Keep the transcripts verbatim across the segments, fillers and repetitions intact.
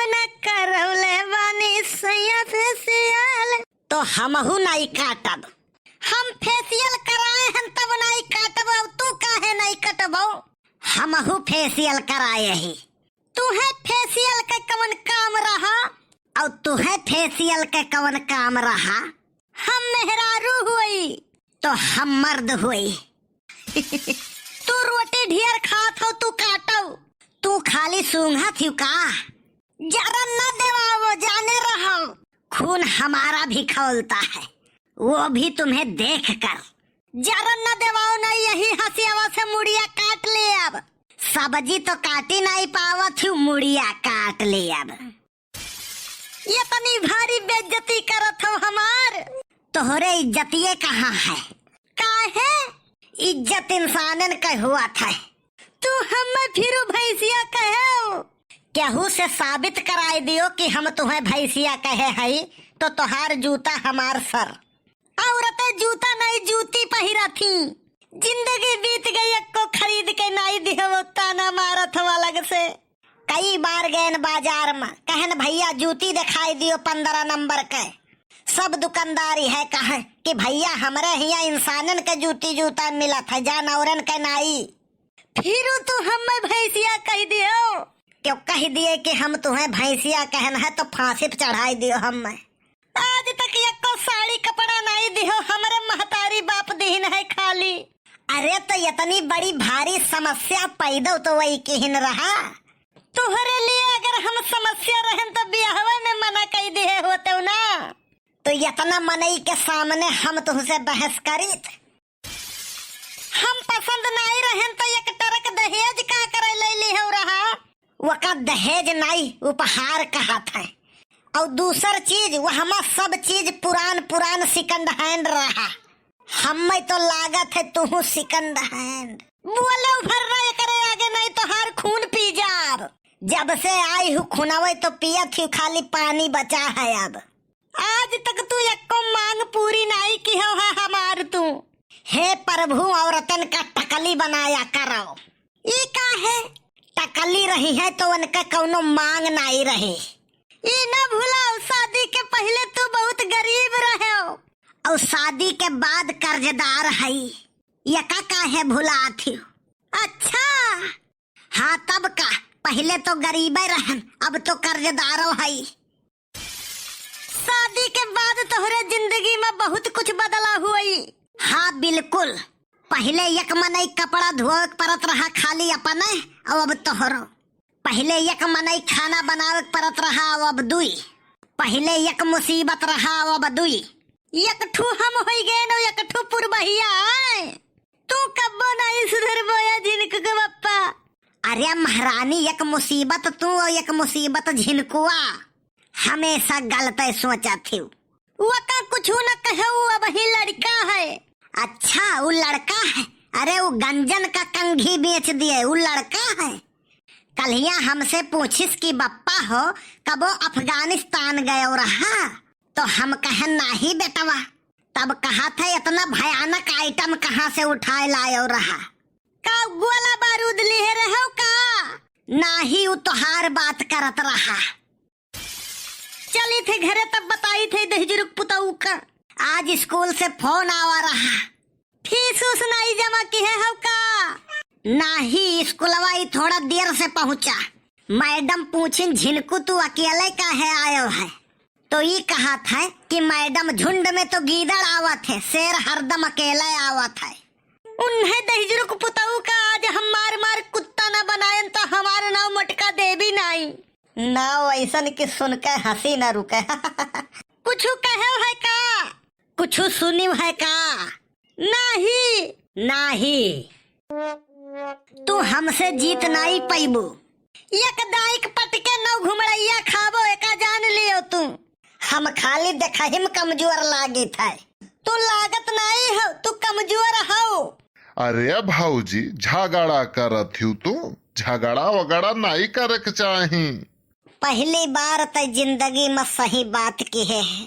अपना करौले बानी सैया फेसियल। तो हमहू नाई काटब। हम फेसियल कराए हन तब नाई काटब, अब तू काहे नाई कटबो? हमहू फेसियल कराए ही। तुहे फेसियल के कवन काम रहा? और तुहे फेसियल के कवन काम रहा? हम मेहरारू हुई। तो हम मर्द हुई। तू रोटी ढेर खात हो, तू काटो। तू खाली सूंघत हिउ का? जरन न देवाओ, जाने रहो। खून हमारा भी खौलता है, वो भी तुम्हें देखकर। जरन न देवाओ, नहीं यही हंसियावा से मुड़िया काट ले अब। सब्जी तो काटी नहीं पावत हिउ, मुड़िया काट ले अब। इतनी भारी बेइज्जती करत हो हमार। तोहरे इज्जतिये कहाँ है? काहे? इज्जत इंसानन के हुआ था। तू हमें फिरू भैंसिया कहेउ? केहू से साबित कराई दियो कि हम तुहें भैंसिया कहे हई, तो तोहार जूता हमार सर। औरतें जूता नहीं, जूती पहिरा थी। जिंदगी बीत गई, एक्को खरीद के नाई दिहो, ताना मारत हो अलग से। कई बार गएन बाजार में, कहन, "भैया, जूती दिखाई दियो पन्द्रह नंबर के।" सब दुकानदार यह कहे कि, "भैया, हमरे हियां इंसानन के जूती जूता मिलत है, जानवरन के नाई।" फिर तू हमें भैंसिया कह दियो। क्यों कह दिए कि हम तुहें भैंसिया कहन है, तो फांसी पे चढ़ाई दियो हमें। आज तक एको साड़ी कपड़ा नाई दिहो, हमरे महतारी बाप दिहिन है खाली। अरे, तो इतनी बड़ी भारी समस्या पैदा तो वही किहिन रहा। तोहरे लिए अगर हम समस्या रहन, तो बियाहवे में मना कई दिहे होते ना। तो इतना मनई के सामने हम तुमसे बहस करीत? हम पसंद नाई रहन, तो एक ट्रक दहेज का करे ले ली हो रहा? वका दहेज नाई, उपहार कहत है। और दूसर चीज, वहमा सब चीज पुरान पुरान second hand रहा। हमें तो लागत है तुहू second hand। बोलो भर्रा, एकरे आगे नाई तोहार खून पी जाब। जब से आई हूँ खुनावे तो पियत ही खाली पानी बचा है अब। आज तक तू एको मांग पूरी नाई किहो है हमार तू। हे प्रभु, औरतन का टकली बनाया करो। ई का है? टकली रही है तो उनका कौनो मांग नाई रही। ई ना भुलाओ, शादी के पहले तू बहुत गरीब रहे हो। और शादी के बाद कर्जदार है, ये का काहे भुलात हो? अच्छा। हाँ, तब का, पहले तो गरीबे रहन, अब तो कर्जदारो है। शादी के बाद तोहरे जिंदगी में बहुत कुछ बदला हुई। हाँ, बिल्कुल। पहले एक मनई कपड़ा धोवे के परत रहा खाली अपने, और अब तोहरो। पहले एक मनई खाना बनावे के परत रहा, और अब दुई। पहले एक मुसीबत रहा, और अब दुई। एक ठू हम होई गए न, एक ठू पुरबहिया आए। तू कब्बो नहीं सुधरबो या झिनकू के बप्पा। अरे महारानी, एक मुसीबत तू और एक मुसीबत झिनकुआ। हमेशा गलत सोचत हिउ। वका कुछु न कहे, उ अबही लड़का है। अच्छा, उ लड़का है? अरे, उ गंजन का कंघी बेच दिए, उ लड़का है। कल्हिया हमसे पूछिस कि बप्पा हो, कबो अफगानिस्तान गयो रहा? तो हम कहन, "नाही बेटवा।" तब कहत है, "इतना भयानक item कहाँ से उठाए लायो रहा?" का गोला बारूद लिहे रहो का? नाही, उ तोहार बात करत रहा। चली थे घरे, तब बताई थे दहिजरू के पुतऊ का। आज स्कूल से फोन आवा रहा। फीस उस नाई जमा किहे हव का? नाही, स्कूलवा ई थोड़ा देर से पहुँचा। मैडम पूछिन, "झिनकू, तू अकेले काहे आयो है?" तो ई कहत है कि मैडम, झुंड में तो गीदड़ आवत है, शेर हरदम अकेले आवत है। उन्हें दहिजरू के पुतऊ का आज हम मार मार कुत्ता न बनायन तो हमार नाव मोटका देवी नाई। नाव ऐसन कि सुन के हंसी न रुके। कुछु कहे है का? कुछु सुनिव है का? नाही। नाही। तू हमसे जीत नाई पइबू। एक दाई के पटके नौ घुमड़ैया खाबो, एका जान लियो तू। हम खाली देखहिम कमजोर लागित है। तू लागत नाई हो, तू कमजोर हो। अरे भौजी, झगड़ा करत हिउ तू, झगड़ा वगड़ा नाई करे के चाही। पहली बार तै जिंदगी में सही बात किहे है।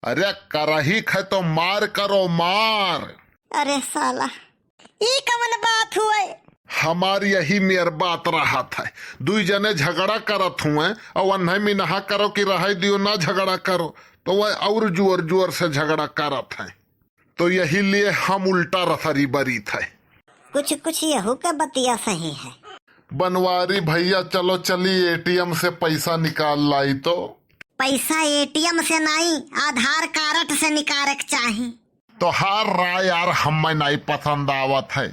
अरे करही खे तो मार करो, मार। अरे साला, ई कवन बात हुए? हमार यही मेर बात रहत है, दुई जने झगड़ा करत हुए और अन्हे मिनहा करो कि रहे दियो, ना झगड़ा करो, तो वह और जोर जोर से झगड़ा करत है। तो यही लिए हम उल्टा रसरी बरीत है। कुछ कुछ यहू के बतिया सही है। बनवारी भैया, चलो चली एटीएम से पैसा निकाल लाई तो। पैसा एटीएम से नाई, आधार कार्ड से निकारे के चाही। तोहार राय यार हम्मे नाई पसंद आवत है।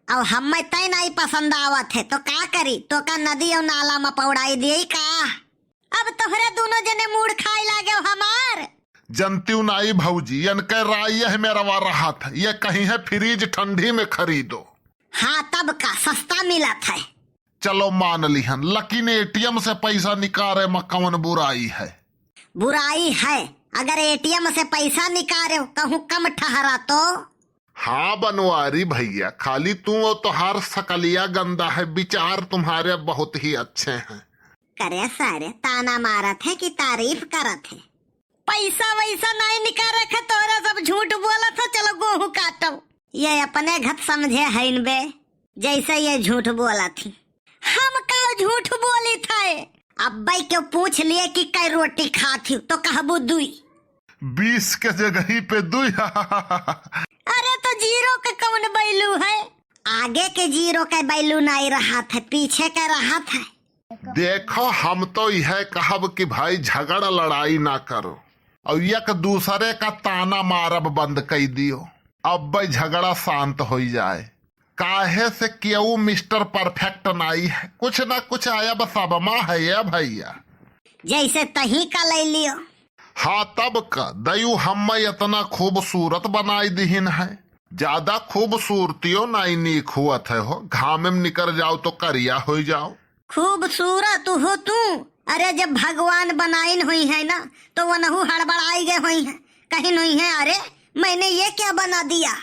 अब हम्मे तय नाई पसंद आवत है तो का करी? तो का नदी और नाला में पौड़ाई दिए का? अब तोहरे दोनों जने मूड़ खाए लागे हमार। जनतिउ नाई भौजी, इनके राय यह मेरवा रहत है, ये कहीं है फ्रिज ठंडी में खरीदो। हाँ, तब का सस्ता मिलत है। चलो मान लिहन, लेकिन एटीएम से पैसा निकारे में कौन बुराई है? बुराई है, अगर एटीएम से पैसा निकारे कहूँ कम ठहरा तो। हाँ बनवारी भैया, खाली तू और तोहार सकलिया गंदा है, विचार तुम्हारे बहुत ही अच्छे हैं। करे सारे, ताना मारत है कि तारीफ करत है? पैसा वैसा नाई निकाल रखे तोरा, सब झूठ बोलत हो। चलो गोहूं काटो। ये अपने घत समझे हइन बे, जैसे ये झूठ बोलत ही। हम का झूठ बोली थे? अब्बे के पूछ लिए कि कै रोटी खात ही तो कहबू दुई। बीस के जगही पे दुई। अरे तो जीरो के कौन बैलू है? आगे के जीरो के बैलू नाई रहत है, पीछे के रहत है। देखो, हम तो यह कहब कि भाई झगड़ा लड़ाई ना करो और एक दूसरे का ताना मारब बंद कई दियो, अब भाई झगड़ा शांत होई जाए। काहे से केहू मिस्टर परफेक्ट नाई है, कुछ ना कुछ आयब सबमा है ये भैया। जैसे तही का ले लियो। हाँ तब का दयू हम्मे इतना खूबसूरत बनाई दिहिन है, ज्यादा खूबसूरतियो नाई नीक हुअत है हो, घामे में निकर जाओ तो करिया होई जाओ। खूबसूरत हो तू। अरे जब भगवान बनाइन हुई है ना तो वनहू हड़बड़ाई गए हुई है, कहिन हुई है अरे मैंने ये क्या बना दिया।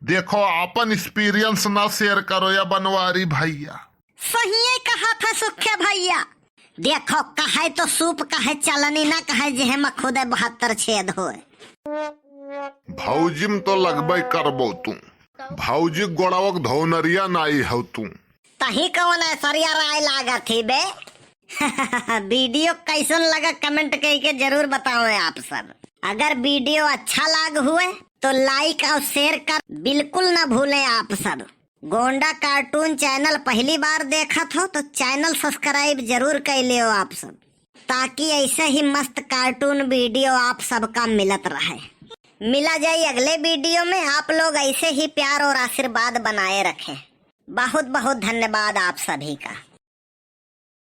देखो आपन एक्सपीरियंस ना शेयर करो या बनवारी भैया। सहिए कहा था सुखे भैया। देखो कहे तो सूप कहे चलनी ना कहे जेह में खुदे बहत्तर छेद होए। भौजी में तो लगबे करबो तू, भौजी गोड़वक धोनरिया नाई हो तू। तही कौन ऐश्वर्या राय लागत ही बे? वीडियो कैसन लगा कमेंट कई के जरूर बताओ आप सब। अगर वीडियो अच्छा लाग हुए तो लाइक और शेयर कर बिल्कुल ना भूलें आप सब। गोंडा कार्टून चैनल पहली बार देखत हो तो चैनल सब्सक्राइब जरूर कर लियो आप सब, ताकि ऐसे ही मस्त कार्टून वीडियो आप सबका मिलत रहे। मिला जाए अगले वीडियो में। आप लोग ऐसे ही प्यार और आशीर्वाद बनाए रखें। बहुत बहुत धन्यवाद आप सभी का।